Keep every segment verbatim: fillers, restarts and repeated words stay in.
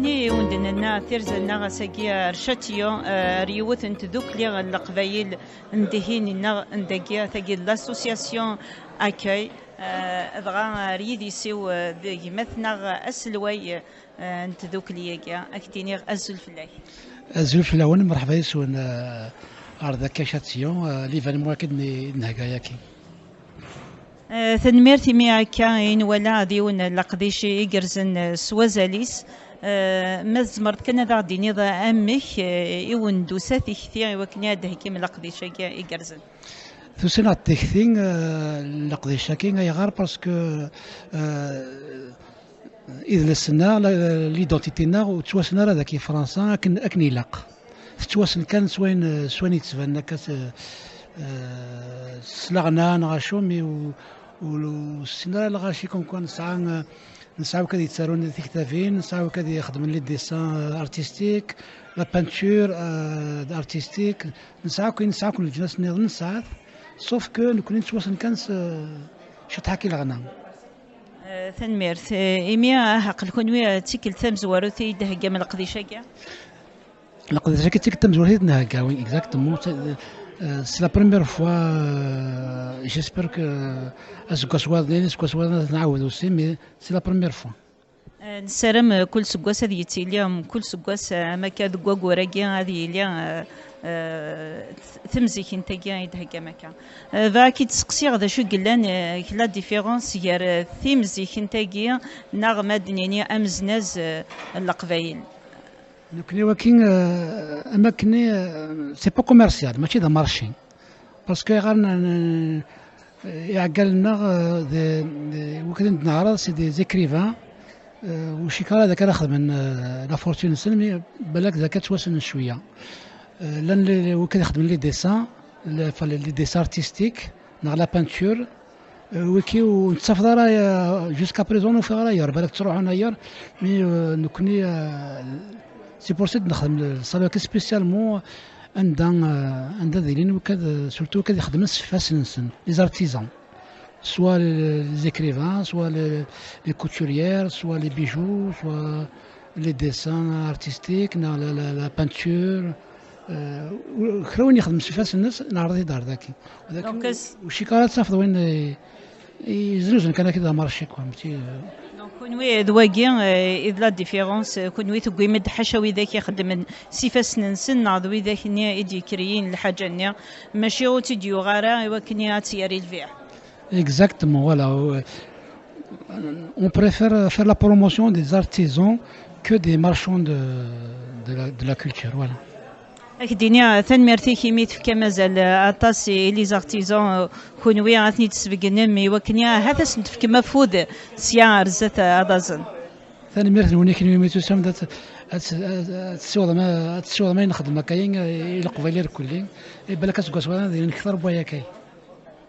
I wen-d-nenna tirza-nneɣ ass-agi ar Châtillon, eh, ar yiwet n tdukli n Leqbayel n dihin-nneɣ n dagi, tagi d l'association Accueil, eh, dɣa ar yidis-iw, eh, d gma-tneɣ aselway, eh, n tdukli-agi, ad k-d-iniɣ azul fell-ak. Azul fell-awen, mṛeḥba yes-wen, eh, ar dagi Châtillon, eh, l'événement-agi d-, d-, nhegga-yagi. Eh, tanemmirt imi akka i nwala d yiwen n leqdic igerrzen, eh, s wazal-is. Eh, ma tzemreḍ kan ad aɣ-d-tiniḍ amek, eh, i wen-d-tusa tikti i wakken ad d-theggimt leqdic-agi igerrzen? Tusa-aneɣ-d tikti, eh, leqdic-agi, ayɣer? Parce que, eh, idles-nneɣ, la, l'identité-nneɣ ur ttwassen ara dagi i Fransa akken, akken ilaq. Tettwassen kan s wayen, s wayen yettbanen akka s, eh, s leɣna neɣ acu, mi ur, ur, ur ssinen ara lɣaci comme quoi nesɛa, eh, nesɛa wid yettarun tiktabin, nesɛa wid ixeddmen les dessins, eh, artistiques, la peinture, eh, artistique, nesɛa akk, nesɛa akk leǧnas nniḍen, nesɛa-t, sauf que nekkni nettwassen kan s, eh, ciṭṭaḥ akka leɣna. Eh, tanemmirt. Eh, imi, ah, aql-, kunwi, eh, d tikkelt tamezwarut i d-theggam leqdic-agi? Leqdic-agi d tikkelt tamezwarut i d-nhegga, oui, exactement. C'est, euh, c'est la première fois, euh, j'espère que, euh, aseggas waḍin, aseggas waḍin ad nɛawed aussi, mais c'est la première fois. Eh, nessaram, eh, kul seggas ad yettili, mm, kul seggas, eh, am akka deg waggur-agi ad yili, eh, eh, t-, temzikent-agi i d-theggam akka. Eh, bɣa ad k-id-seqsiɣ d acu i yellan, eh, la différence gar, eh, timzikent-agi neɣ ma d-nini ameznaz, eh, n Leqbayel? Nekkni waki, eh, am akken, eh, c'est pas commercial, mačči d amarci. Parce que ɣer n-, n-, iɛeggalen-nneɣ, eh, d, d, wid i d-neɛreḍ, c'est des écrivains, eh, ur cikkeɣ ara d akka ara xedmen, eh, la fortune-nsen, mais balak d akka ttwassnen cwiya. Eh, llan les, les, wid ixeddmen les dessins, les, enfin, les, les dessins artistiques, neɣ la peinture, eh, wiki ur nettafeḍ ara, eh, jusqu'à présent ur nufiɣ ara ayer, balak ttruḥun ayer, mais, eh, nekkni, eh, c'est pour ça i d-nexdem le salu-agi spécialement anda, eh, anda d ilin wikad, eh, surtout wikad ixeddmen s ifassen-nsen, les artisans, soit les, les écrivains, soit les, les couturières, soit les bijoux, soit les dessins artistiques, neɣ la, la, la peinture, eh, kra win ixeddmen s ifassen-nnes, neɛreḍ-it-id ar daki. Donc, ur cikkeɣ ara ad tafeḍ win, eh, yeznuzen kan akka d amarci, quoi, mačči, eh. Donc, kunwi d wagi, eh, i d la différence, eh, kunwi tewwim-d ḥaca widak ixeddmen s ifassen-nsen, neɣ d widak-nni i d-yekriyin lḥaǧa-nni, mačči ur tt-id-yuɣ ara i wakken ad tt-yerr i lbiɛ? Exactement, voilà. Euh, on préfère faire la promotion des artisans que des marchands de, de la, de la culture, voilà. Ad k-d-iniɣ tanemmirt-ik imi tefkam azal, eh, aṭas i les artisans, eh, kunwi ad ten-id-tesbegnem i wakken ahat ad sen-tefkem afud sya ar zdat, eh, ad aẓen. Tanemmirt-nwen i kunwi imi tusam-d ad, ad, ad, ad tessiwḍem, ad tessiwḍem ayen nxeddem akka i, i Leqbayel irkelli. I balak aseggas wayeḍ ad yili kter n waya kan.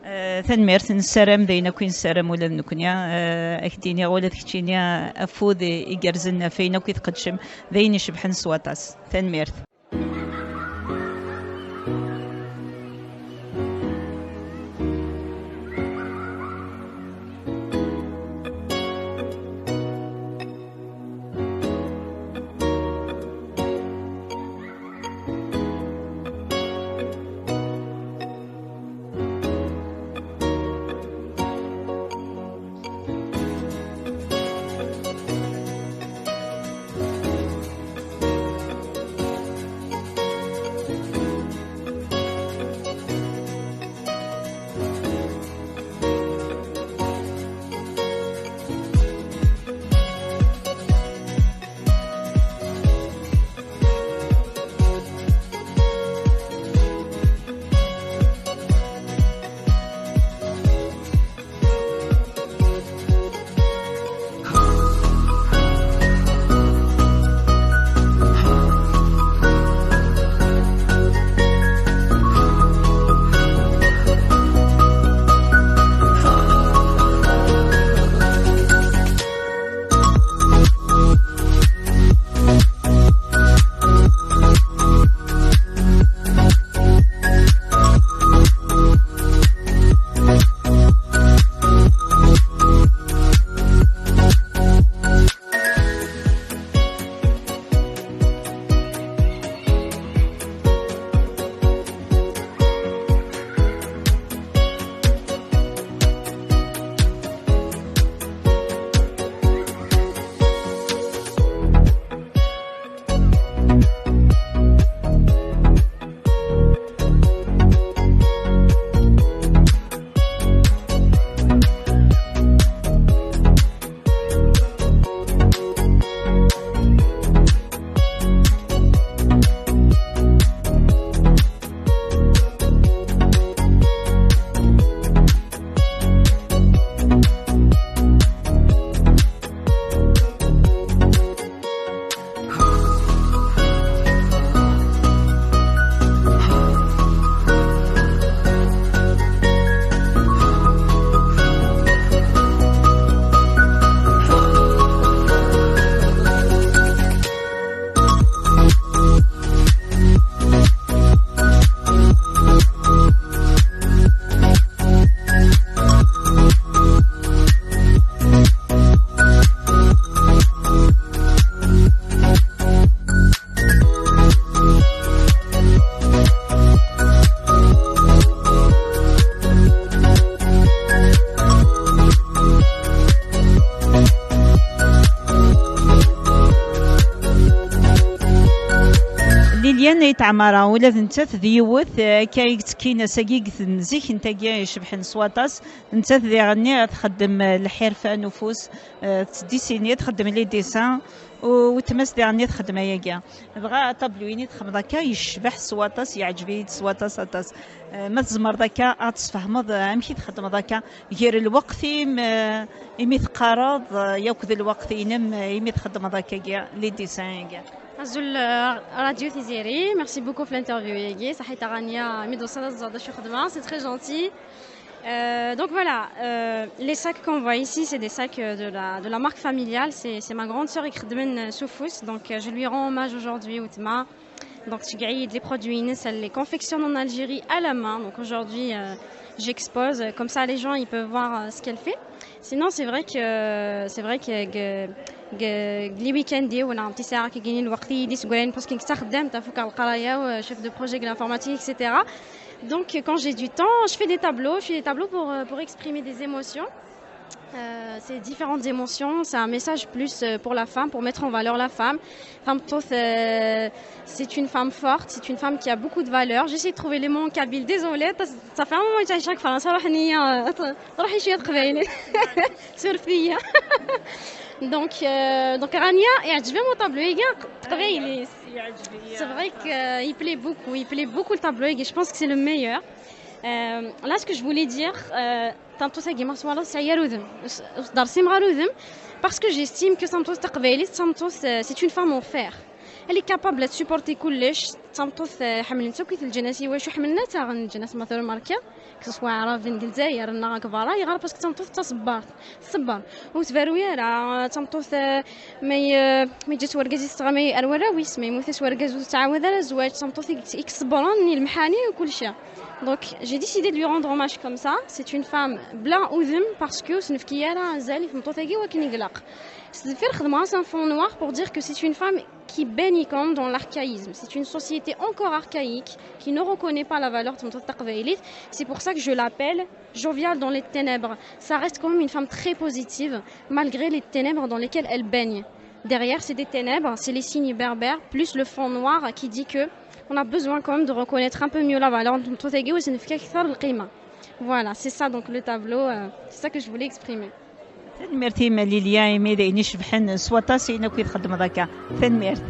Eh, tanemmirt, nessaram d ayen akk i nessaram ula d nekkni. Eh, ad k-d-iniɣ ula d keččini afud igerrzen ɣef ayen akk i tqeddcem, d ayen icebḥen s waṭas. Tanemmirt. Liana Ayt Ɛmara, ula d nettat d yiwet, eh, akka i yettekkin ass-agi deg temzikent-agi icebḥen s waṭas. Nettat diɣenni txeddem, eh, lḥirfa n ufus, eh, tettdisini, txeddem les dessins, u weltma-s diɣenni txeddem ayagi. Dɣa atablu-ini txedmeḍ akka yecbeḥ s waṭas, yeɛǧeb-iyi-d s waṭas aṭas. Eh, ma tzemreḍ akka ad tesfehmeḍ, eh, amek i txeddmeḍ akka gar lweqt-im, eh, imi teqqareḍ, eh, yakk d lweqt-inem, eh, imi txeddmeḍ akkagi les dessins-agi. Azul, euh, Radio Tiziri, merci beaucoup pour l'interview. Yagi, ça a été Rania, mi dosa da zada shukhdma, c'est très gentil. Euh, donc voilà, euh, les sacs qu'on voit ici, c'est des sacs, euh, de la, de la marque familiale. C'est, c'est ma grande sœur, Ikhdmen Soufous. Donc, euh, je lui rends hommage aujourd'hui, Outma. Donc, tu gagnes les produits, elle les confectionne en Algérie à la main. Donc, aujourd'hui, euh, j'expose. Comme ça, les gens, ils peuvent voir, euh, ce qu'elle fait. Sinon, c'est vrai que, c'est vrai que, que, que les week-ends, ou là, un petit sac qui gagne le waqti, des graines, parce que ça redemne, t'as fait le chef de projet de l'informatique, et cetera. Donc, quand j'ai du temps, je fais des tableaux, je fais des tableaux pour, euh, pour exprimer des émotions. Euh, c'est différentes émotions, c'est un message plus, euh, pour la femme, pour mettre en valeur la femme. Femme, euh, c'est une femme forte, c'est une femme qui a beaucoup de valeurs. J'essaie de trouver les mots en kabyle. Désolée, ça fait un moment que j'ai chaque fois. Ça va, euh, روحي شوية تقبايلي. سورفية. Donc, euh, donc Rania, et je vais mon tableau, il y a تقبايلي. C'est vrai qu'il plaît beaucoup, il plaît beaucoup le tableau, et je pense que c'est le meilleur. Euh, là, ce que je voulais dire, euh, tameṭṭut-agi ma twalaḍ tesɛa yir udem, s-, s-, ḍersim ɣer udem, parce que j'estime que tameṭṭut taqbaylit, tameṭṭut, euh, c'est une femme en fer. Elle est capable de supporter kullec, tameṭṭut, euh, ḥemmlen-tt akk leǧnas, iwacu ḥemmlen-aɣ leǧnas ma tura marka, que ce soit Aɛraben deg Lezzayer neɣ akk berra, ayɣer? Parce que tameṭṭut d taṣebbart, tṣebber, ur tberru ara, tameṭṭut, euh, ma y-, ma yeǧǧa-tt wergaz-is tɣama ar warraw-is, ma yemmut-as wergaz ur tettɛawad ara zzwaǧ, tameṭṭut i, i iṣebbren i lemḥani u kulci. Donc, j'ai décidé de lui rendre hommage comme ça. C'est une femme bla udem parce que ur s-nefki ara azal i tmeṭṭut-agi wakken i ilaq. S deffir xedmeɣ-as un fond noir pour dire que c'est une femme qui baigne quand même dans l'archaïsme. C'est une société encore archaïque qui ne reconnaît pas la valeur de tmeṭṭut taqbaylit. C'est pour ça que je l'appelle joviale dans les ténèbres. Ça reste quand même une femme très positive malgré les ténèbres dans lesquelles elle baigne. Derrière, c'est des ténèbres, c'est les signes berbères, plus le fond noir qui dit que on a besoin quand même de reconnaître un peu mieux la valeur de tmeṭṭut-agi u s-nefki akteṛ lqima. Voilà, c'est ça donc le tableau, euh, c'est ça que je voulais exprimer. Tanemmirt-im a Lilia, imi d ayen icebḥen s waṭas ayen akk i txeddmeḍ akka. Tanemmirt.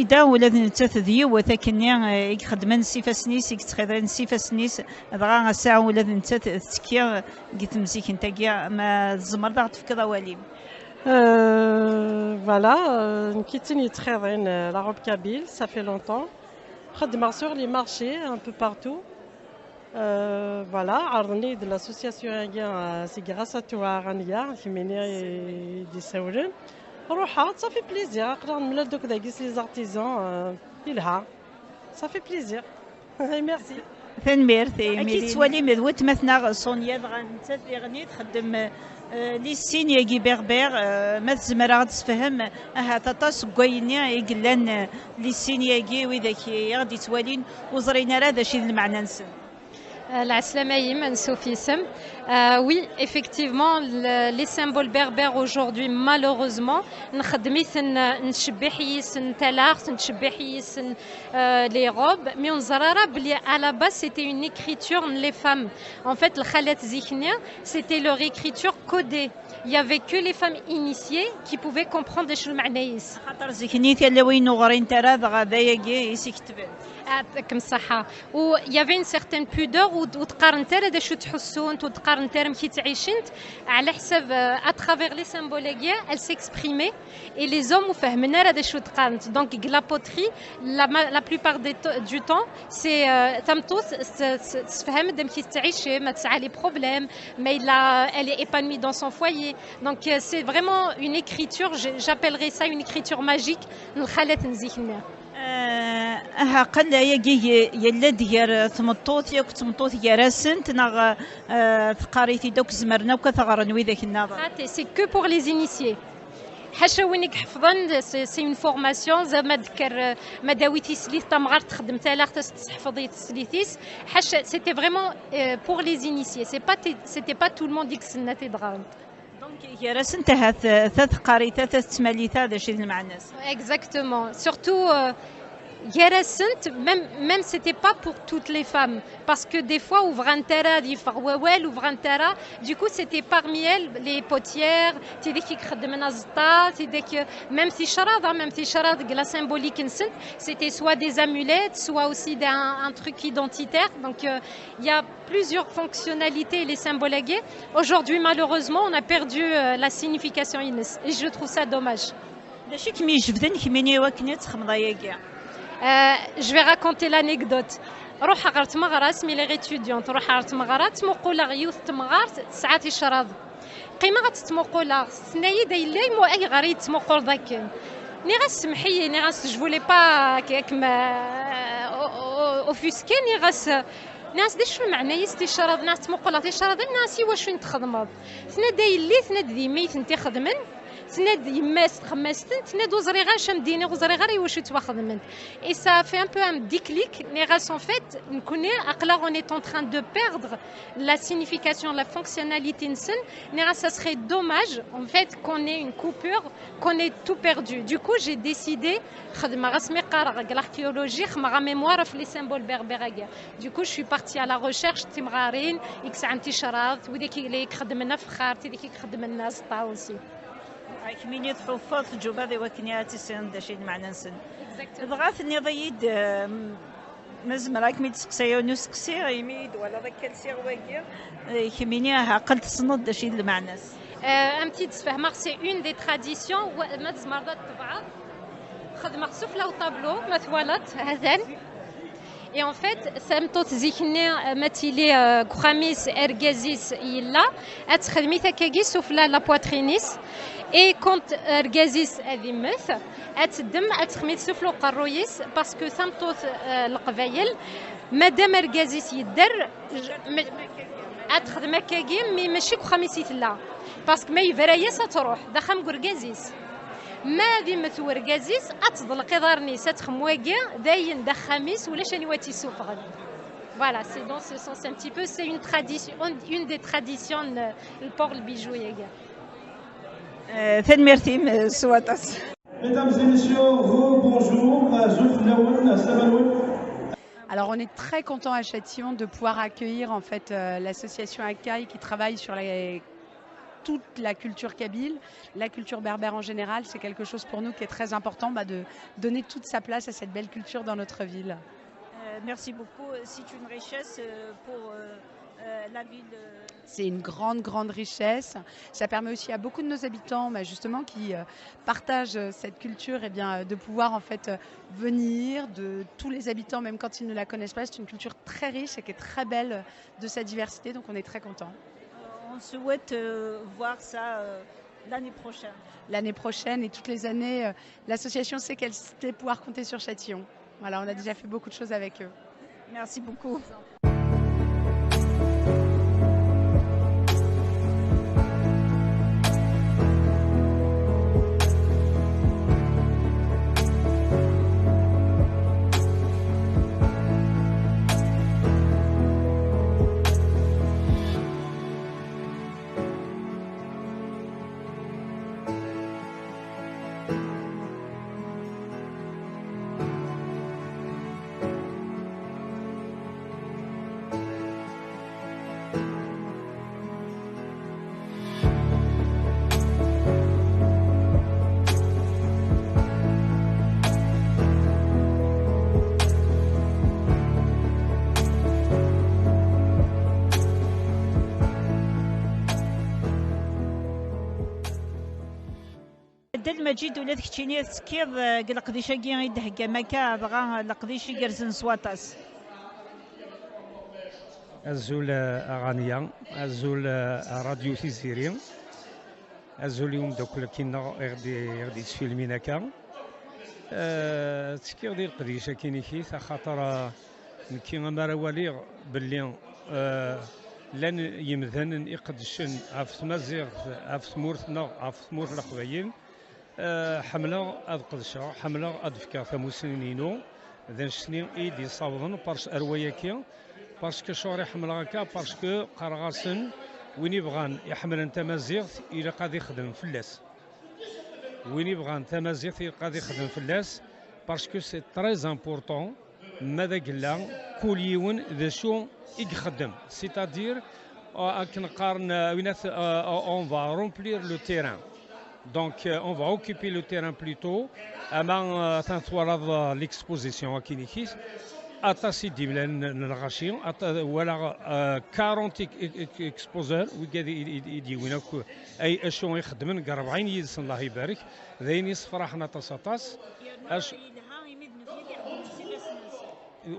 Da ula d nettat d yiwet akkenni, eh, i ixeddmen s ifassen-is, i yettxiḍin s ifassen-is, dɣa ass-a ula d nettat tettekki deg temzikent-agi. Ma tzemreḍ ad ɣ-tefkeḍ awal-im? Euh, voilà, euh, nekki d tin yettxiḍin, euh, la robe kabyle, ça fait longtemps. Xeddmeɣ sur les marchés, un peu partout. Euh, voilà, ɛerḍen-iyi-d l'association-agi, euh, c'est grâce à toi, Rania, kemmini i d-isawlen. Ruḥeɣ, ça fait plaisir, aql-aɣ nemlal-d akk dagi s les artisans, euh, yelha. Ça fait plaisir. Merci. Tanemmirt. Akken tettwalim d weltma-tneɣ Sonia, dɣa nettat diɣen txeddem, eh, les signes-agi berbères, eh, ma tezmer ad d-tessefhem ahat aṭas n wayenni i yellan, eh, les signes-agi, widak i aɣ-d-yettwalin ur ẓrin ara d acu i d lmeɛna-nsen. Euh, lɛeslama-im, ansuf yis-m. Euh, oui, effectivement, le- les symboles berbères aujourd'hui, malheureusement, nxeddem-iten, euh, nettcebbiḥ yis-sen talaɣt, nettcebbiḥ yis-sen, euh, les robes, mais ur neẓri ara belli à la base c'était une écriture n les femmes. En fait, lxalat zik-nni, c'était leur écriture codée. Il y avait que les femmes initiées qui pouvaient comprendre acu lmeɛna-is. Axaṭer zik-nni tilawin ur ɣrint ara, dɣa d ayagi i s-iketben. Yeɛṭikem ṣṣeḥḥa. U il y avait une certaine pudeur, ur d- ur d-qqarent ara d acu ttḥussunt, ur d-qqarent ara amek i ttɛicent, ɛla ḥsab, euh, à travers les symboles-agi, elles s'exprimaient, et les hommes ur fehmen ara d acu d-qqarent. Donc, deg la poterie, la, ma- la plupart des to- du temps, c'est, euh, tameṭṭut s- s- tessefham-d amek i tettɛici, ma tesɛa les problèmes, ma yella, elle est épanouie dans son foyer. Donc, euh, c'est vraiment une écriture, je- j'appellerais ça une écriture magique, n lxalat n zik-nni. Eh, aha, qqel ayagi y- yella-d gar tmeṭṭut yakk d tmeṭṭut gar-asent, neɣ, eh, teqqar-it-id akk, zemren akk ad t-ɣren widak nniḍen? Xaṭi, c'est que pour les initiés. Ḥaca win i iḥefḍen, c'est c'est une formation, zama d-tekker, eh, ma d-tawi tislit tamɣart, texdem talaɣt, as-tesseḥfeḍ i teslit-is. Ḥaca, c'était vraiment, euh, pour les initiés. C'est pas t- c'était pas tout le monde i yessenna tidɣawt. Donc, gar-asent ahat, eh, ta teqqar-it-a, ta tettmali-t-a, d acu i d lmeɛna-s? Exactement. Surtout, euh, gar-asent, même, même c'était pas pour toutes les femmes. Parce que des fois, ur bɣant ara ad yeffeɣ wawal, ur bɣant ara. Du coup, c'était parmi elles, les potières, tidak i ixeddmen aẓeṭṭa, tidak, même ticraḍ, hein, même ticraḍ, deg la symbolique-nsent, c'était soit des amulettes, soit aussi des- un, un truc identitaire. Donc, euh, il y a plusieurs fonctionnalités, les symboles-agi. Aujourd'hui, malheureusement, on a perdu, euh, la signification-ines. Et je trouve ça dommage. D acu i kem-ijebden kemmini i wakken ad txedmeḍ ayagi? Euh, je vais raconter l'anecdote. Ruḥeɣ ɣer tmeɣra-s, mi lliɣ étudiante, ruḥeɣ ɣer tmeɣra, ttmuquleɣ yiwet temɣart tesɛa ticraḍ. Qqimeɣ ad tt-ttmuquleɣ, tenna-yi-d: "Ay yelli, ayɣer i yi-tettmuquleḍ akken?" Nniɣ-as: "Semmeḥ-iyi", nniɣ-as: "Je voulais pas que, que me, euh, offusquer", nniɣ-as, nniɣ-as: "D acu lmeɛna-is ticraḍ?" Nniɣ-as: "Ttmuquleɣ ticraḍ-im", nniɣ-as: "I wacu i ten-txedmeḍ?" Tenna-d: "Ay yelli", tenna-d, "d yemma i tent-ixedmen", tenna-d, "yemma-s txemmas-tent", tenna-d: "Ur ẓriɣ ara acu am d-iniɣ, ur ẓriɣ ara i wacu ttwaxedment." Et ça a fait un peu un déclic, nniɣ-as: "En fait, nekkni, aql-aɣ, on est en train de perdre la signification, la fonctionnalité-nsen", nniɣ-as: "Ça serait dommage, en fait, qu'on ait une coupure, qu'on ait tout perdu." Du coup, j'ai décidé, xedmeɣ asmi qqareɣ deg l'archéologie, xedmeɣ un mémoire ɣef les symboles berbères-agi. Du coup, je suis partie à la recherche, timɣarin i yesɛan ticraḍ, widak i ixeddmen afexxar, tidak i ixeddmen aẓeṭṭa aussi. Kemmini tḥuffaḍ tǧubaḍ i wakken ad tissineḍ d acu i d lmeɛna-nsen. Dɣa tenniḍ-iyi-d, em, ma zemreɣ ad kem-id-seqsayeɣ yiwen useqsi, imi i d-twalaḍ akka lsiɣ wagi, eh, kemmini aha qqel tessneḍ d acu i d lmeɛna-s. Euh, am t-id-sfehmeɣ, c'est une des traditions, wa- ma tzemreḍ ad t-tebɛeḍ. Xedmeɣ sufella uṭablu, ma twalaḍ, ha-t-an. Et en fait, tameṭṭut zik-nni, euh, ma tili, euh, deg uxxam-is, argaz-is yella, ad texdem-it akkagi sufella la poitrine-is. Et quand argaz-is ad immet, ad teddem, ad texdem-it sufella uqerruy-is, parce que tameṭṭut, euh, n Leqbayel, madam argaz-is yedder, m- ad texdem akkagi, mi mačči deg uxxam-is i tella. Parce que ma yebra-yas ad truḥ, d axxam n urgaz-is. Ma ad immet urgaz-is, ad teḍleq iḍarren-is, ad texdem wagi, d ayen d axxam-is, ulac aniwa ad tt-issufɣen. Voilà, c'est dans ce sens un petit peu, c'est une tradition, une des traditions, euh, n le port le bijou-agi. Eh, tanemmirt-im, eh, s waṭas. Mesdames et messieurs, rebonjour, azul fell-awen, assalam. Alors on est très content à Châtillon de pouvoir accueillir en fait, euh, l'association Akai qui travaille sur les toute la culture kabyle, la culture berbère en général, c'est quelque chose pour nous qui est très important, bah, de donner toute sa place à cette belle culture dans notre ville. Euh, merci beaucoup. C'est une richesse euh, pour euh, euh, la ville. euh. C'est une grande, grande richesse. Ça permet aussi à beaucoup de nos habitants, bah, justement, qui euh, partagent euh, cette culture, eh bien, euh, de pouvoir en fait euh, venir, de tous les habitants, même quand ils ne la connaissent pas. C'est une culture très riche et qui est très belle euh, de sa diversité, donc on est très content. Euh, on souhaite euh, voir ça euh, l'année prochaine. L'année prochaine et toutes les années, euh, l'association sait qu'elle sait pouvoir compter sur Châtillon. Voilà, on a déjà fait beaucoup de choses avec eux. Merci beaucoup. Dda Lmaǧid, ula d keččini tettekkiḍ eh, deg leqdic-agi i d-theggam akka, dɣa leqdic igerrzen s waṭas. Azul eh, a Ɣanya, azul eh, a Radio Tiziri, azul i umeddakel-agi-nneɣ i ɣ-d-, i ɣ-d-yettfilmin akka. Eh, ttekkiɣ di leqdic-agi-nnek-it, axaṭer eh, nekki amar awaliɣ belli eh, llan yemdanen iqeddcen ɣef tmaziɣt, ɣef tmurt-nneɣ, ɣef tmurt n Leqbayel. Eh, ḥemmleɣ ad qedceɣ, ḥemmleɣ ad d-fkeɣ tamussni-inu. D annect-nni i yi-d-yessawḍen parce ar wayagi, parce que acuɣer i ḥemmleɣ akka, parce que qqareɣ-asen, win ibɣan iḥemmlen tamaziɣt, ilaq ad ixdem fell-as. Win ibɣan tamaziɣt, ilaq ad ixdem fell-as, parce que c'est très important. Ma d agella, kul yiwen d acu i ixeddem, c'est-à-dire euh, akken qqaren euh, winat euh, on va remplir le terrain. Donc euh, on va occuper le terrain plutôt. Ama euh, atan twalaḍ euh, l'exposition akkin-ikit, aṭas i d-imlan n lɣaci, aṭas- walaɣ euh, quarante ex- ex- exposeurs wigad i d-yewwin akk ay acu i xeddmen deg rebɛin yid-sen, Allah ibarek. D ayen yessefraḥen aṭas aṭas. Ac-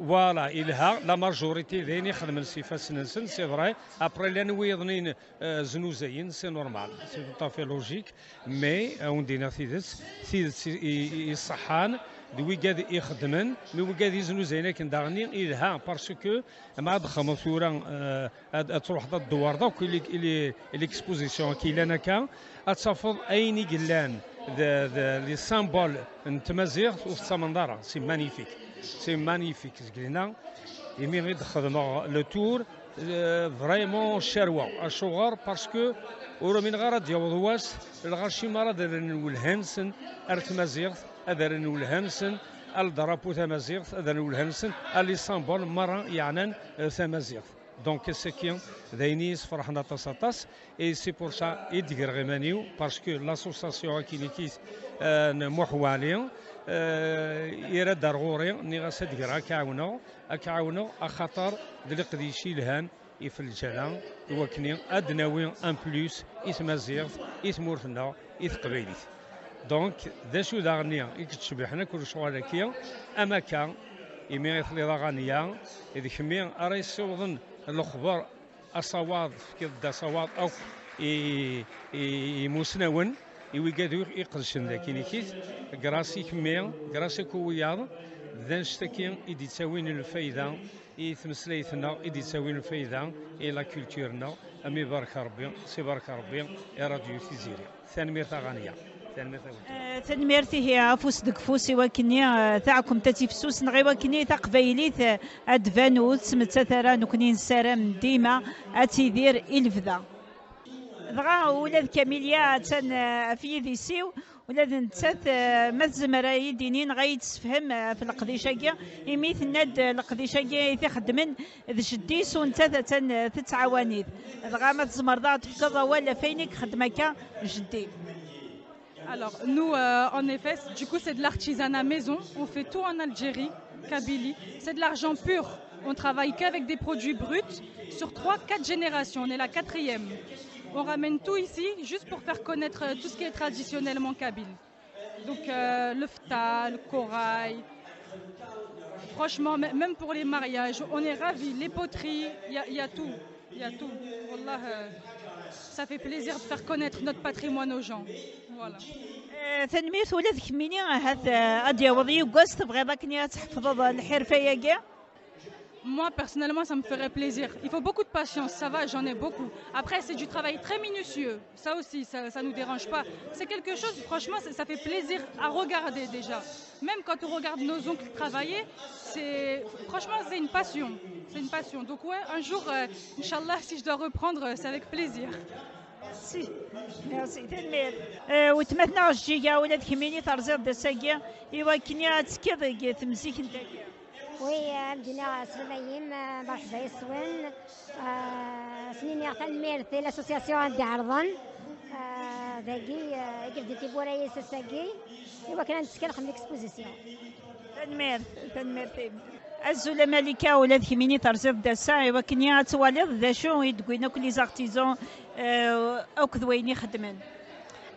Voilà, ilha, la majorité d ayen ixedmen s ifassen-nsen, c'est vrai. Après llan wiyeḍnin euh, znuzayen, c'est normal, c'est tout à fait logique. Mais euh, on dit la tidet, tidet i- i- iṣeḥḥan d wigad ixeddmen, mi wigad iznuzayen akken daɣenni ilha, parce que ma ad xedmeḍ tura euh, ad ad truḥeḍ ad tdewwareḍ akk i li- i li- i l'exposition akka yellan akka, ad tafeḍ ayen i yellan d d- les symboles n tmaziɣt ur tettamneḍ ara. C'est magnifique, c'est magnifique. Zgelina imi i d-xedmeɣ le tour euh, vraiment cerweɣ. Acuɣer? Parce que ur umineɣ ara ad d-yaweḍ wass lɣaci merra ad rren lwelha-nsen ar tmaziɣt, ad rren lwelha-nsen ar le drapeau tamaziɣt, ad rren lwelha-nsen ar les symboles merra yeɛnan euh, tamaziɣt. Donc ass-agi d ayen i yi-yessefraḥen aṭas aṭas. Et c'est pour ça i d-greɣ iman-iw, parce que l'association akkin-ikit euh, n Muḥwali euh, ira-d ar ɣur-i, nniɣ-as ad d-greɣ ad k-ɛawneɣ, ad k-ɛawneɣ axaṭer d leqdic yelhan i f lǧala, i wakken ad d-nawi un plus i tmaziɣt, i tmurt-nneɣ, i teqbaylit. Donc d acu daɣenni i yettcebbiḥen akk lecɣal-agi? Am akka, imi i telliḍ a Ɣanya, d kemmi ara yessiwḍen lexber asawaḍ, tefkiḍ-d asawaḍ akk i i- imusnawen, i wigad i iqedcen d akkin-ikit. Grâce i kemmi, grâce akk i wiyaḍ, d annect-agi i d-ittawin lfayda i tmeslayt-nneɣ, i d-ittawin lfayda i la culture-nneɣ. Am ibarek Rebbi, s ibarek Rebbi i Radio Tiziri. Tanemmirt a Ɣanya. Tanemmirt a Ɣanya. Eh, tanemmirt ihi afus deg ufus i wakken-nni eh, taɛkemt ad tifsus neɣ i wakken-nni taqbaylit eh, ad d-tban ur tettmettat ara, nekkni nessaram dima ad tidir i lebda. Dɣa ula d Kamilia attan, eh, ɣef yidis-iw, ula d nettat, eh, ma tezmer ad yi-d-tini neɣ ad yi-d-tessefhem, eh, ɣef leqdic-agi, imi tenna-d, eh, leqdic-agi i t-ixeddmen d jeddi-s, u nettat attan, eh, tettɛawan-it. Dɣa ma tzemreḍ ad ɣ-d-tefkeḍ awal ɣef wayen i ixeddem akka jeddi. Alors, nous, euh, en effet, du coup, c'est de l'artisanat maison. On fait tout en Algérie, Kabylie. C'est de l'argent pur. On travaille qu'avec des produits bruts. Sur trois, quatre générations, on est la quatrième. On ramène tout ici juste pour faire connaître, euh, tout ce qui est traditionnellement kabyle. Donc, euh, le fta, le corail. Franchement, mê- même pour les mariages, on est ravis. Les poteries, il y a, il y a tout. Il y a tout. Wallah, euh, ça fait plaisir de faire connaître notre patrimoine aux gens. Voilà. Eh, tanemmirt. Ula d kemmini ahat, eh, ad d-yaweḍ yiwwas tebɣiḍ akken ad tḥefḍeḍ lḥirfa-agi. Moi, personnellement, ça me ferait plaisir. Il faut beaucoup de patience, ça va, j'en ai beaucoup. Après, c'est du travail très minutieux. Ça aussi, ça ne nous dérange pas. C'est quelque chose, franchement, ça, ça fait plaisir à regarder déjà. Même quand on regarde nos oncles travailler, c'est franchement, c'est une passion. C'est une passion. Donc ouais, un jour, euh, Inch'Allah, si je dois reprendre, euh, c'est avec plaisir. Merci. Merci. Tanemmirt. Eh, weltma-tneɣ Jeǧǧiga, ula d kemmini terziḍ-d ass-agi i wakken ad tekkiḍ deg temzikkent-agi. Oui, ad d-iniɣ sslam-im, eh, merḥba yes-wen. Eh, ad sen-iniɣ tanemmirt i l'association ad d-iɛerḍen, eh, dagi, eh, i yebded tiwwura-is ass-agi, i wakken ad nettkel ɣef l'exposition. Tanemmirt, tanemmirt-im. Azul a Malika, ula d kemmini terziḍ-d ass-a i wakken ad twaliḍ d acu i d-wwin akk les artisans, eh, akked wayen i xeddmen.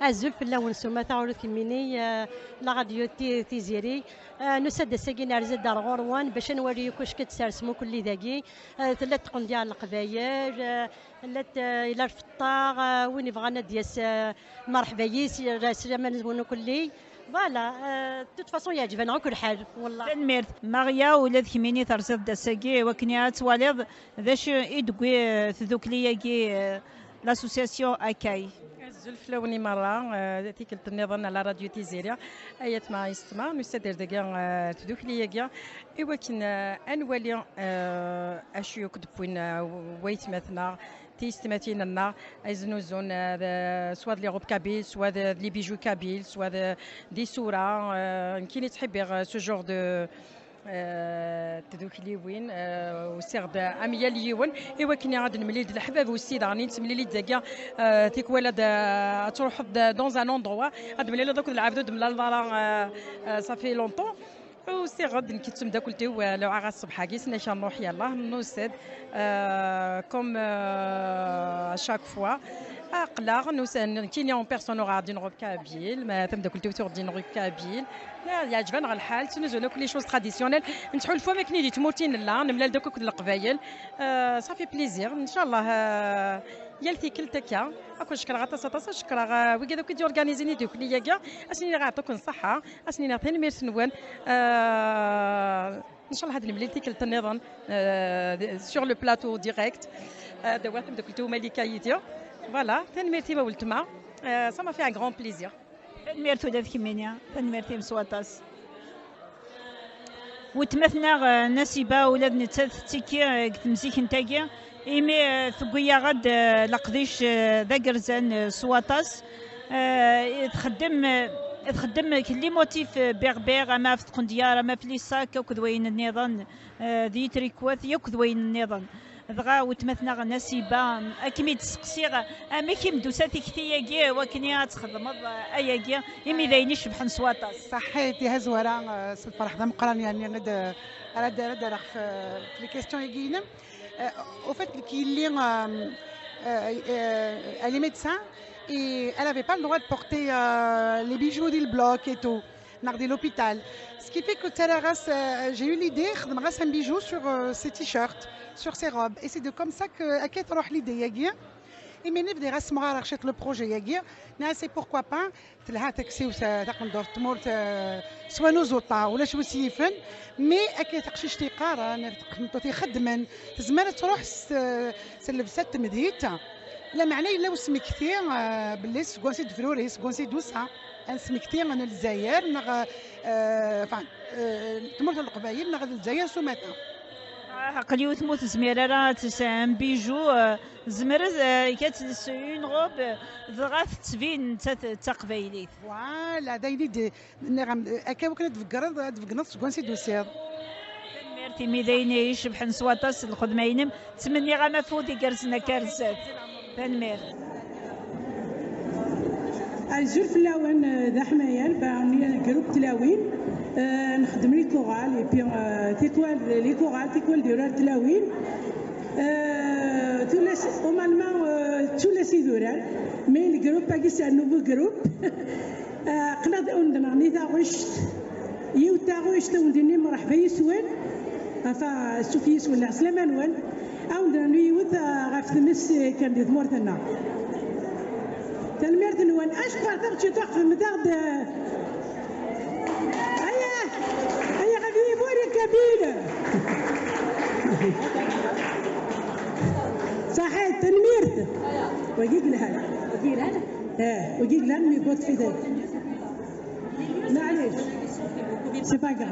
Azul fell-awen s umata, ula d kemmini, eh, la radio Ti- Tiziri. Eh, nusa-d ass-agi nerza-d ar ɣur-wen bac ad nwali akk acu i d-tsersem akk-lli dagi. Eh, tella tqendyar n Leqbayel, eh, llant, eh, yella lfeṭṭa, eh, win yebɣan ad d-yas, eh, merḥba yis, yerra sslam-nwen akk-lli. Voilà, eh, de toute façon yeɛjeb-aneɣ akk lḥal, wallah. Tanemmirt. Maria, ula d kemmini terziḍ-d ass-agi i wakken ad twaliḍ d acu i d-tewwi, eh, tdukli-agi, eh, l'association Akay. Azul fell-awen i merra, eh, tikkelt nniḍen à la radio Tiziri. Ayatma yessetma, nusa-d ar dagi, eh, tdukli-agi i wakken, eh, ad nwali, eh, acu akk d-wwin, eh, waytmaten-nneɣ, tiyessetmatin-nneɣ, aznuzun, eh, d- soit d les robes kabyles, soit d- d les bijoux kabyles, soit d- d isura, eh, nekkini ttḥibbiɣ, eh, ce genre de, eh, tdukliwin, eh, usiɣ-d am yal yiwen i wakken ad nemlil d leḥbab ussi, daɣen i nettemlili-d dagi, eh, tikwal ad, eh, ad truḥeḍ d- dans un endroit, ad temliliḍ akked lɛebd ur d-temlaleḍ ara, eh, eh, ça fait longtemps. Usiɣ-d nekk d temdakkelt-iw, eh, Lewɛaɣa ṣṣbeḥ-agi, s naka nruḥ yallah, nusa-d, eh, comme, eh, à chaque fois. Aql-aɣ nusa-d nekkini en personne, uɣeɣ-d une robe kabyle, ma tamdakkelt-iw tuɣ-d une robe kabyle. Yeɛjeb-aneɣ lḥal, ttnuzun akk les choses traditionnelles. Nettḥulfu am akken di tmurt i nella, nemlal-d akk akked Leqbayel. Eh, ça fait plaisir, ncallah, eh, yal tikkelt akka. Ad ken-cekkreɣ aṭas, aṭas, ad cekkreɣ, eh, wigad akk i d-yurganizin idukli-agi. Ad sen-iniɣ yeɛṭi-ken ṣṣeḥḥa, ad sen-iniɣ tanemmirt-nwen. Eh, ncallah ad nemlil tikkelt nniḍen, eh, sur le plateau direct. Eh, d awal tamdakkelt-iw Malika yid-i. Voilà, tanemmirt-im a weltma. Eh, ça m'a fait un grand plaisir. Tanemmirt ula d kemmini, tanemmirt-im s waṭas. Weltma-tneɣ, eh, Nasiba, ula d nettat tettekki, eh, deg temzikent-agi, imi, eh, tewwi-yaɣ-d, eh, leqdic, eh, d agerzan, eh, s waṭas. Eh, txeddem, eh, txeddem les motifs, eh, berbères, ama ɣef tqendyar, ama ɣef les sacs, akked wayen nniḍen, eh, d yitrikwat, akked wayen nniḍen. Dɣa weltma-tneɣ Nasiba, ad kem-id-sseqsiɣ, amek i m-d-tusa tikti-agi wakken ad txedmeḍ, eh, ayagi, imi d ayen icebḥen s waṭas? Saḥit, iha Zwara, eh, s lferḥ d ameqqran, yani, ad, ara d-, ara d-rreɣ f, f les questions-agi-inem. Eh, au fait, nekk yelli, eh, eh, eh, elle est médecin et elle avait pas le droit de porter, eh, les bijoux di le bloc et tout. Neɣ di l'hôpital. Ce qui fait que ttaraɣ-as, euh, j'ai eu l'idée, xedmeɣ-as un bijou sur, euh, ses t-shirts, sur ses robes. Et c'est de comme ça que, akka i truḥ l'idée-agi. Imir-nni bdiɣ assemɣareɣ ciṭ le projet-agi. Nniɣ-as, et pourquoi pas, telha takessiwt, euh, taqendurt n tmurt, euh, s wanu ẓuṭa, ulac wi s-yifen. Mais akka taqcict yeqqaren, taqendurt ixeddmen, tezmer ad truḥ s, s llebsa n temdint. Lameɛna yella usmekti, euh, belli seg wansi d-tefruri, seg wansi d-tusa. Ad nesmekti n Lezzayer neɣ, euh, enfin, euh, tmurt n Leqbayel neɣ d Lezzayer s umata. Aql yiwet mu tezmir ara ad tesɛem bijou, euh, zemret, euh, ad tels une robe, euh, dɣa tettbin nettat d taqbaylit. Voilà, d ayen i d-, nniɣ-am, akka wakken ad tbeggreḍ, ad tbeggneḍ seg wansi d-tusiḍ. Tanemmirt imi d ayen icebḥen s waṭas lxedma-inem. Ttmenniɣ-am afud igerrzen akka ar zdat. Tanemmirt. Azul fell-awen, eh, d aḥmayan, ben, grupp Tlawin, eh, nxeddem les chorales, et puis, eh, tikwal, les chorales, tikwal d urar Tlawin. Eh, tullas, normalement, eh, d tullas i d urar, mais le groupe-agi, c'est un nouveau groupe. Eh, aql-aɣ d-neɣni taɣect, yiwet taɣect, ad wen-d-nini mreḥba yes-wen, ɣef, suf yes-wen, lɛeslama-nwen. Ad wen-d-nernu yiwet, eh, ɣef tmes, eh, kan di tmurt-nneɣ. Tanemmirt-nwen. Acku taɣect taqdem-aɣ-d, eh, aya, aya ɣef yiwuri kabyle. Saḥit, tanemmirt. Wagi yelhan. Eh, wagi yelhan, mi yewweḍ fidal. Maɛlic. C'est pas grave.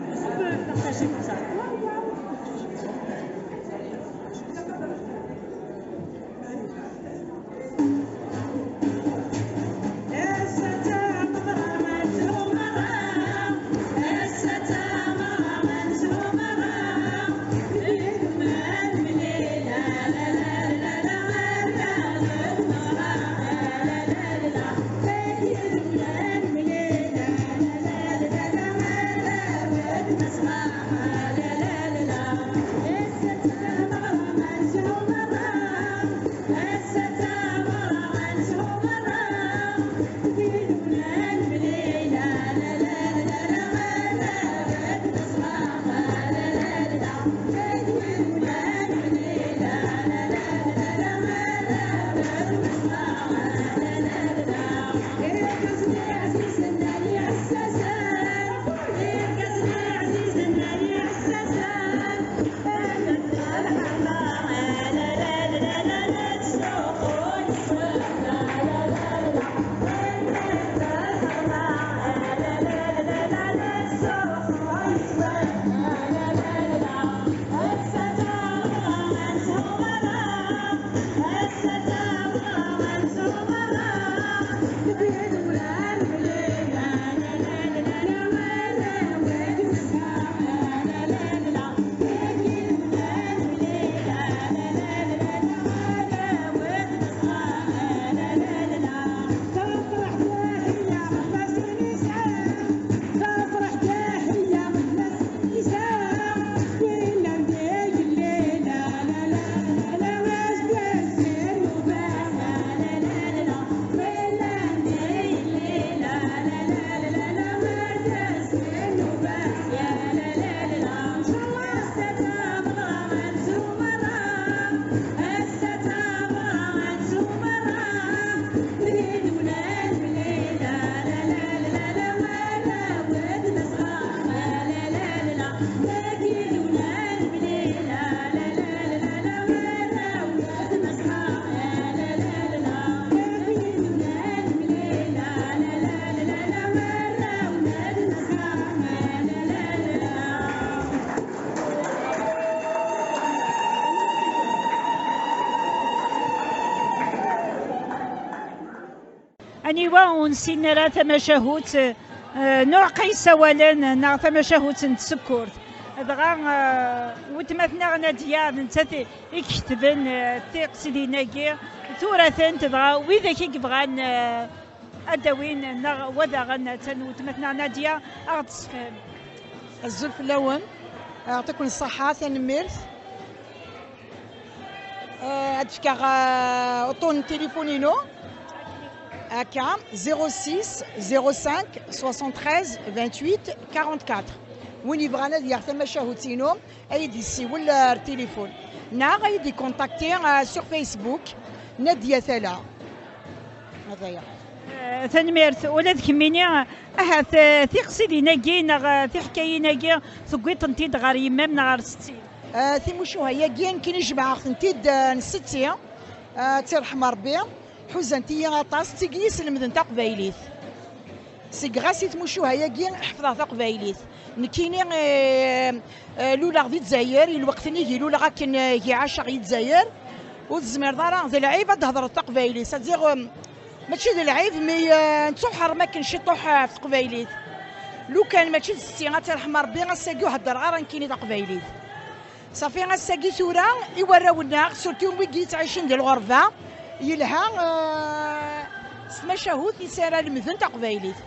Aniwa ur nessin ara tamacahut, eh, n uɛeqqa yessawalen neɣ tamacahut n tsekkurt? Dɣa, eh, weltma-tneɣ Nadia d nettat i iketben, eh, tiqsidin-agi, tura-tent, dɣa widak i yebɣan, eh, ad d-awin, neɣ wa daɣen, attan weltma-tneɣ Nadia, a ɣ-d-tessefhem. Azul fell-awen, aɛṭiken ṣṣaḥa, tanemmirt. Eh, ad d-fkeɣ, eh, uṭṭun n tilifun-inu. Akka, zéro six, zéro cinq, soixante-treize, vingt-huit, quarante-quatre. Win yebɣan ad yaɣ tamacahut-inu, ad yi-d-yessiwel ar tilifun. Neɣ ad yi-d-ikontakti, eh, sur Facebook, Nadia Tala. Ataya. Eh, tanemmirt. Ula d kemmini, ahat, eh, tiqsidin-agi neɣ, eh, tiḥkayin-agi tewwiḍ-tent-id ɣer yemma-m neɣ ɣer setti-m? Eh, timucuha-agi nekkini jemɛeɣ-tent-id, eh, n setti, eh, ad tt-irḥem Rebbi, ḥuzant-iyi aṭas, d tigi i yi-slemden taqbaylit. Seg ɣas i tmucuha-agi ḥefḍeɣ taqbaylit. Nekkini, eh, eh, luleɣ di Dzayer, i lweqt-nni i luleɣ akken, eh, i ɛaceɣ i Dzayer, ur tezmireḍ ara, d lɛib ad d-thedreḍ taqbaylit. C'est-à-dire, eh, mačči d lɛib, mais, eh, nettuḥeṛṛem akken ciṭuḥ, eh, ɣef teqbaylit. Lukan mačči d setti, ad tt-irḥem Ṛebbi, ass-agi ur heddreɣ ara nekkini taqbaylit. Safi, ass-agi tura, i warraw-nneɣ, surtout wigi yettɛicin di lɣerba, yelha, eh, s tmacahut i s ara lemden taqbaylit.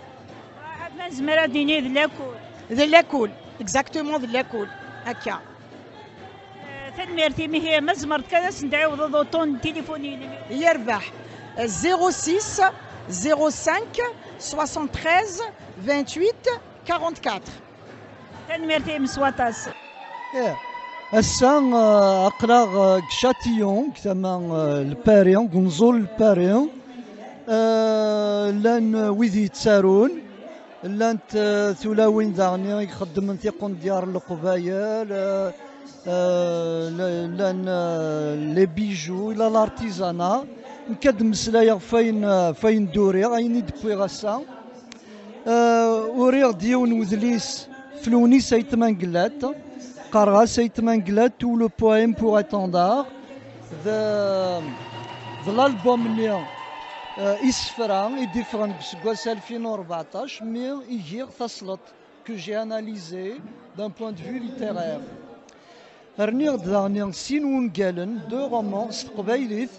Ma nezmer ad d-nini d lakul. D lakul, exactement d lakul, akka. Eh, tanemmirt-im, ihi ma tzemreḍ kan ad sen-tɛiwdeḍ uṭṭun n tilifun-inem. Yerbeḥ, zéro six, zéro cinq, soixante-treize, vingt-huit, quarante-quatre. Tanemmirt-im s waṭas. Ih, ass-a, eh, aql-aɣ, eh, deg Châtillon, deg tama, eh, n Lpari, deg unẓul n Lpari. Eh, llan, eh, wid yettarun, llant, eh, tulawin daɣen i ixeddmen tiqendyar n Leqbayel, eh, eh, la-, llan, eh, les bijoux, la, l'artisanat. Nekk ad d-mmeslayeɣ ɣef wayen, eh, ɣef wayen d-uriɣ, ayen i d-wwiɣ ass-a. Eh, uriɣ-d yiwen wedlis f Lewnis Ayt Mengellat, qqareɣ-as Ayt Mengellat ou le poème pour étendard. D, d l'album-nni, eh, isefra i d-iffɣen deg useggas alfin u rbeɛṭac, mi i giɣ tasleḍt, que j'ai analysé d'un point de vue littéraire. Rniɣ-d daɣen sin wungalen, deux romans, s teqbaylit.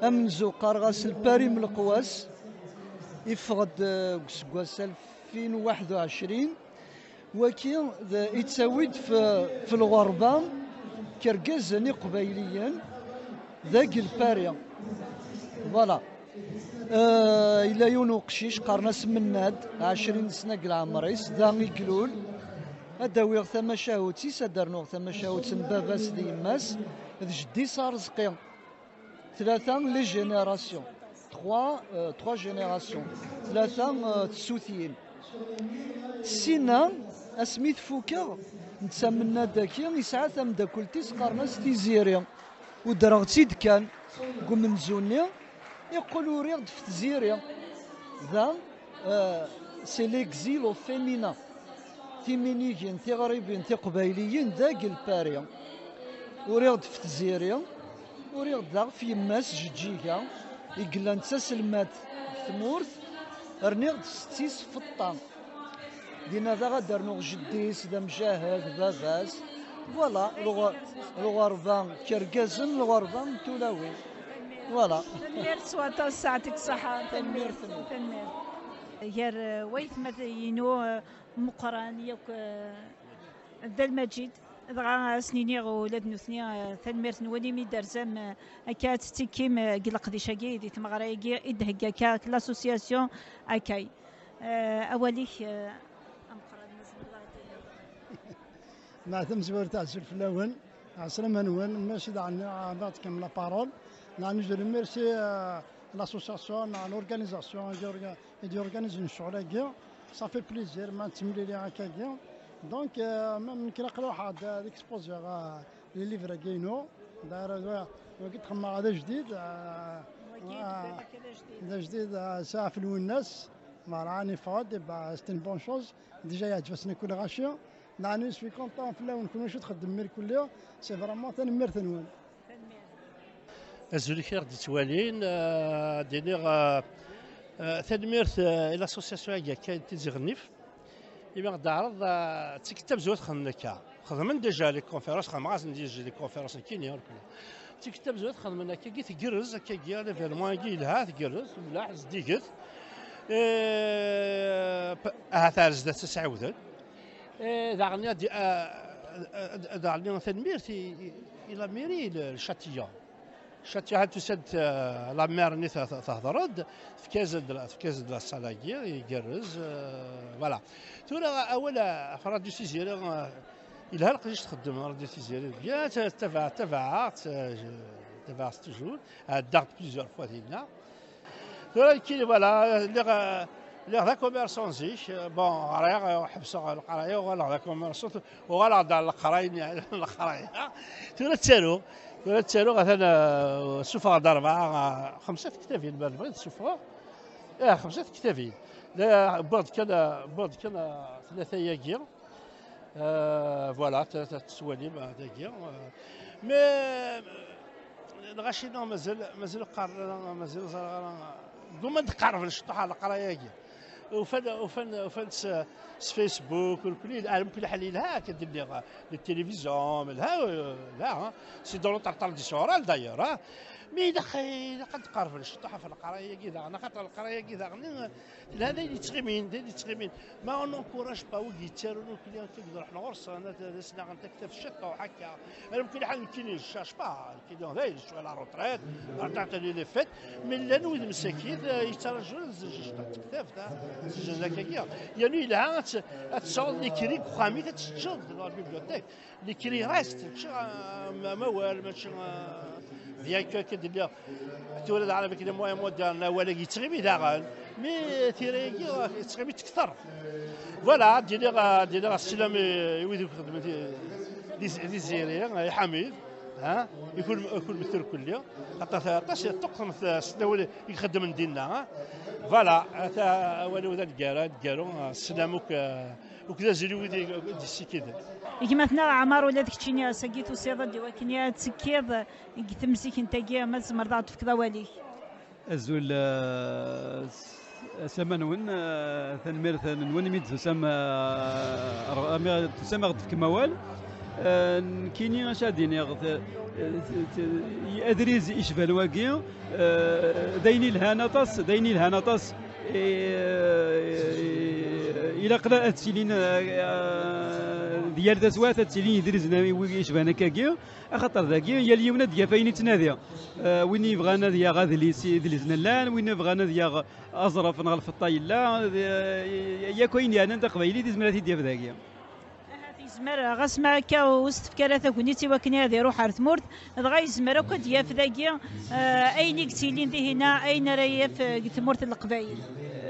Amenzu qqareɣ-as Lpari m leqwas, iffeɣ-d, eh, deg useggas alfin u waḥed u ɛecrin. Wagi d, ittawi-d f, f lɣerba kergazen iqbayliyen dagi Lpari. Voilà. Eh, yella yiwen uqcic, qqaren-as Mennad, ɛecrin sna deg leɛmer-is, da i ilul. Ad d-awiɣ tamacahut-is, ad d-rnuɣ tamacahut n baba-s d yemma-s, d jeddi-s Arezqi. Tlata, les générations. Trois, euh, trois générations. Tlata, euh, tsutyin. Sina, asmi t-fukeɣ, netta Mennad-agi, yesɛa tamdakelt-is, qqaren-as Tiziri. Udreɣ-tt-id kan deg umenzu-nni, iqqel uriɣ-d f Tziri. Da, euh, c'est l'exil au féminin. Timinigin, tiɣribin, tiqbayliyin, dagi Lpari. Uriɣ-d f Tziri, uriɣ-d daɣ f yemma-s Jeǧǧiga, i yellan d taselmadt deg tmurt, rniɣ-d f setti-s Feṭṭa. Dinna daɣ ad d-rnuɣ jeddi-s d amjahed, baba-s. Voilà, lɣ-, lɣerba kergazen, lɣerba n tulawin. Voilà. Tanemmirt s waṭas, sɛatik ṣṣeḥḥa. Tanemmirt. Tanemmirt. Gar, eh, waytma-inu, eh, Meqqran yakk, eh, Dda Lmajid. Dɣa ad sen-iniɣ ula d nutni, eh, tanemmirt-nwen imi d-terzam, eh, akka ad tettekkim, eh, deg leqdic-agi, di tmeɣra-agi i d-thegga akka l'association Akay. Eh, awal-ik, eh, ameqqran, ma tzemreḍ ad d-tiniḍ. Mɛa tamezwarut, azul fell-awen, ɛeslama-nwen, merci daɣen, eh, ad aɣ-d-tefkem la parole. Daɣen, je remercie, euh, l'association, l'organisation, i d-organisen ccɣel-agi. Ça fait plaisir ma nettemlili akkagi. Donc, euh, ma nekk aql-aɣ ad, ad exposiɣ, euh, les livres-agi-inu. D'ailleurs, wagi d-xemmeɣ d ajdid, euh, d ajdid, euh, sɛa f Lwennas. Voilà, nifad, et ben, c'est une bonne chose. Déjà, yeɛǧeb-asen akk lɣaci. Nani, je suis content fell-awen kunwi acu txeddmem irkelli. C'est vraiment tanemmirt-nwen. Azul i kra ɣ-d-yettwalin, eh, ad d-iniɣ, eh, eh, tanemmirt, eh, i l'association-agi akka n Tizi Ɣennif, imi ɣ-d-teɛreḍ, eh, d tikkelt tamezwarut xedmen akka. Xedmen déjà les conférences, xedmeɣ-asen déjà les conférences nekkini, ur kul. D tikkelt tamezwarut xedmen akkagi, tgerrez akkagi, l'événement-agi yelha, tgerrez, mlaḥ, zeddiget. Eh, p-, ahat ar zdat ad s-ɛiwden. Eh, daɣen ad, eh, eh, daɣen tanemmirt i, i, i la mairie, le, le Châtillon. Châtillon, tusa-d, eh, la maire-nni te-, te-, tehder-d, tefka-as-d la, tefka-as-d la salle-agi, igerrez, eh, voilà. Tura awal, eh, ɣef Radio Tiziri, eh, yelha leqdic txeddem Radio Tiziri, deg, eh, ta-, tabaɛ-, tabaɛeɣ-tt, eh, tabaɛeɣ-tt toujours, ɛeddaɣ-d plusieurs fois dinna. Tura nekkini, voilà, lliɣ, lliɣ d akummerṣan zik. Bon, ɣriɣ, ḥebseɣ leqraya, uɣaleɣ d akummerṣan, uɣaleɣ-d ɣer leqraya, leqraya. Tura ttaruɣ, tura ttaruɣ, atan, eh, ssufɣeɣ-d rebɛa, eh, xemsa tektabin, ma tebɣiḍ ssufɣeɣ. Eh, xemsa tektabin. La, wwiɣ-d kan, wwiɣ-d kan, eh, tlata-agi. Euh, voilà, ta- ta- tettwalim, euh, dagi, euh, mais, euh, lɣaci neɣ mazal mazal qqaren ara, mazal ẓriɣ ara. Gguma d-qerben cṭuḥ ɣer leqraya-agi. Ufan ufan ufan s, s Facebook ur kulli, ɛlam kulli ḥal yelha akka d-nniɣ. Le télévision yelha, euh, yelha, hein. C'est dans notre tradition orale d'ailleurs, hein. Mais ilaq ilaq ad d-qerben cṭuḥ ɣef leqraya-agi daɣen, axaṭer leqraya-agi daɣen, euh, telha d ayen yettɣimin d ayen yettɣimin. Ma on n'encourage pas wigi yettarun ur kulli akka deg ruḥen ɣur-sen, ad as-naɣen taktabt ciṭṭuḥ akka. Alamkun ḥal nekkini je cherche pas, nekkini dayen je suis à la retraite, la retraite elle est faite, mais llan wid msakit, euh, yettrajun ad zejjent taktabt, ah, zejjen akkagi. Yernu yelha ad tt- ad tesɛuḍ l'écrit deg uxxam-ik, ad t-teččeḍ dans la bibliothèque. L'écrit reste, mačči, euh, amawal, mačči, euh, bien que akka d-nniɣ, tura daɣen avec les moyens modernes, awal-agi yettɣimi daɣen, mais tira-agi yettɣimi tekter. Voilà, ad d-iniɣ, ad d-iniɣ sslam i, i wid i ixeddmen di, di, di Tiziri, i Ḥamid, ha? I kul, i kul mtur kulli, aṭas, aṭas i ṭṭuqqten s, s tlawin i ixeddmen dinna, ha? Voilà, ata awal-iw d aneggaru, aneggaru, sslam akk, eh, akked azul i wid i d-yessikiden. Gma-tneɣ Ɛmar, ula d keččini ass-agi tusiḍ-d i wakken ad tekkiḍ deg temsikent-agi, ma tzemreḍ ad ɣ-d-tefkeḍ awal-ik. Azul, eh, s- asama-nwen, eh, tanemmirt-nwen imi d-tusam, eh, ar- imi d-tusam ad ɣ-d-tefkem awal. Eh, nekkini acu ad d-iniɣ, t- t- t- adriz icban wagi, eh, d ayen ilhan aṭas, d ayen ilhan aṭas. Eh, ilaq ad ttilin, eh, di yal taswiɛt ad ttilin idrizen am wigi icban akkagi, axaṭer dagi yal yiwen ad d-yaf ayen yettnadi. Eh, win yebɣan ad yaɣ adlis, idlisen llan, win yebɣan ad yaɣ aẓref neɣ lfeṭṭa yella, eh, yakk ayen yeɛnan taqbaylit izmer ad t-id-yaf dagi. Ahat yezmer, ɣas ma akka ur s-tefka ara tagnit i wakken ad iruḥ ar tmurt, dɣa yezmer akk ad d-yaf dagi, eh, ayen i yettilin dihina, ayen ara yaf, eh, deg tmurt n Leqbayel.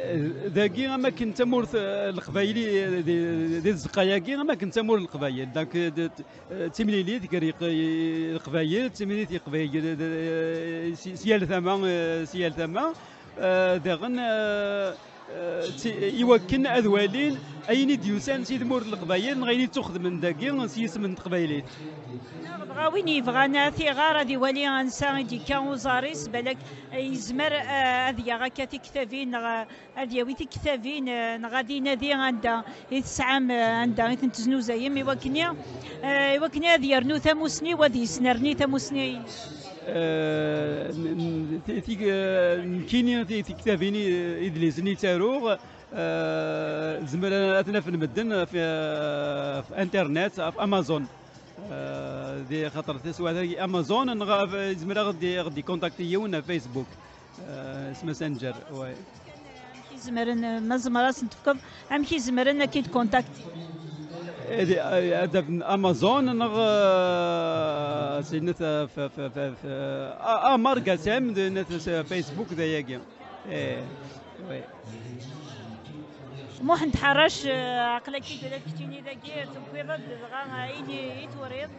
Eh, dagi, am akken tamurt, eh, n Leqbayel, eh, di, di tzeqqa-yagi, am akken tamurt n Leqbayel. Donc, eh, d- eh, d timlilit gar Yeq- Leqbayel, d timlilit Yeqbayel, eh, si, si yal tama, eh, si yal tama. Eh, daɣen, eh, eh, d ti- i wakken ad walin ayen i d-yusan si tmurt n Leqbayel, neɣ ayen i ttuxedmen dagi s yisem n teqbaylit. Dɣa win yebɣan ad t-iɣer, ad iwali ansa i d-yekka uẓar-is, balak, eh, yezmer, eh, ad yaɣ akka tiktabin, neɣ, eh, ad yawi tiktabin, eh, neɣ ad inadi anda i tesɛam, eh, anda i tent-teznuzayem, i wakken, eh, i wakken ad yernu tamusni, u ad yesnerni tamusni. Eh, n- n- ti- ti- eh, nekkini ti- tiktabin, i- idlisen i ttaruɣ, eh, zemren ad ten-afen medden ɣef, eh, ɣef internet, ɣef Amazon. Eh, di xaṭer taswiɛt-agi Amazon, neɣ ɣef- zemreɣ ad d- ad d-ikontakti yiwen ɣef Facebook, eh, s Messenger, ouais. Amek i zemren, ma zemreɣ ad sen-tefkeḍ, amek i zemren ad k-id-kontakti? Eh, di- eh, ad d-afen Amazon neɣ, eh, sinnet, eh, f- f- f- f- ah, ah, Marga Sam, d net s Facebook d ayagi. Eh, oui. Muḥend Ḥarac, eh, aql-ak-id ula d keččini dagi, tewwiḍ-d dɣa ayen i i turiḍ.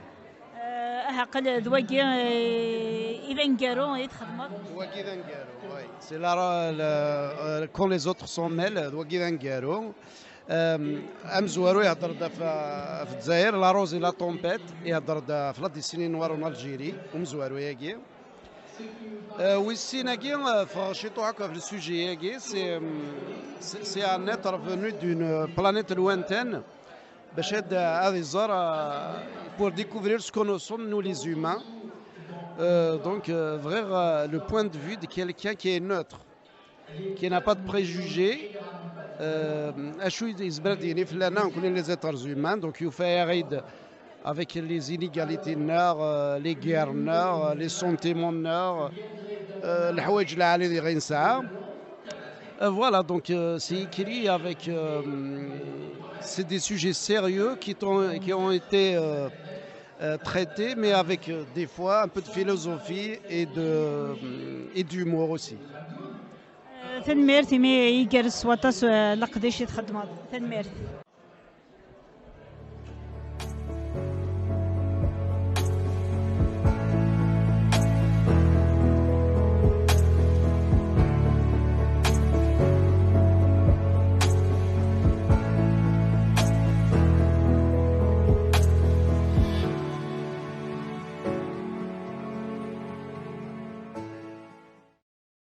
Eh, aha, aql d wagi, eh, i d aneggaru i txedmeḍ. Wagi d aneggaru, oui. C'est la, le, euh, quand les autres s'en mêlent, d wagi d aneggaru. Euh, amezwaru ihedder-d ɣef, ɣef Dzayer, La Rose et la Tempête, ihedder-d ɣef la décennie noire en Algérie, umezwaru-agi. Euh, wis sin-agi, euh, ffɣeɣ ciṭuḥ akk ɣef le sujet-agi, c'est, euh, c'est, c'est un être venu d'une planète lointaine, bac ad, ad iẓer, euh, pour découvrir ce que nous sommes, nous les humains. Euh, donc, euh, bɣiɣ, euh, le point de vue de quelqu'un qui est neutre, qui n'a pas de préjugés. Euh, acu yezmer ad d-yini fell-aneɣ, nekkni les êtres humains, donc yufa-aɣ-id avec les inégalités-nneɣ, euh, les guerres-nneɣ, euh, les sentiments-nneɣ, euh, leḥwayeǧ lɛali i ɣ-nesɛa. Euh, voilà, donc, euh, c'est écrit avec, euh, c'est des sujets sérieux qui ont, qui ont été, euh, euh, traités, mais avec, euh, des fois un peu de philosophie et de, euh, et d'humour aussi. Euh, tanemmirt imi igerrez s waṭas, euh, leqdic i txeddmeḍ. Tanemmirt.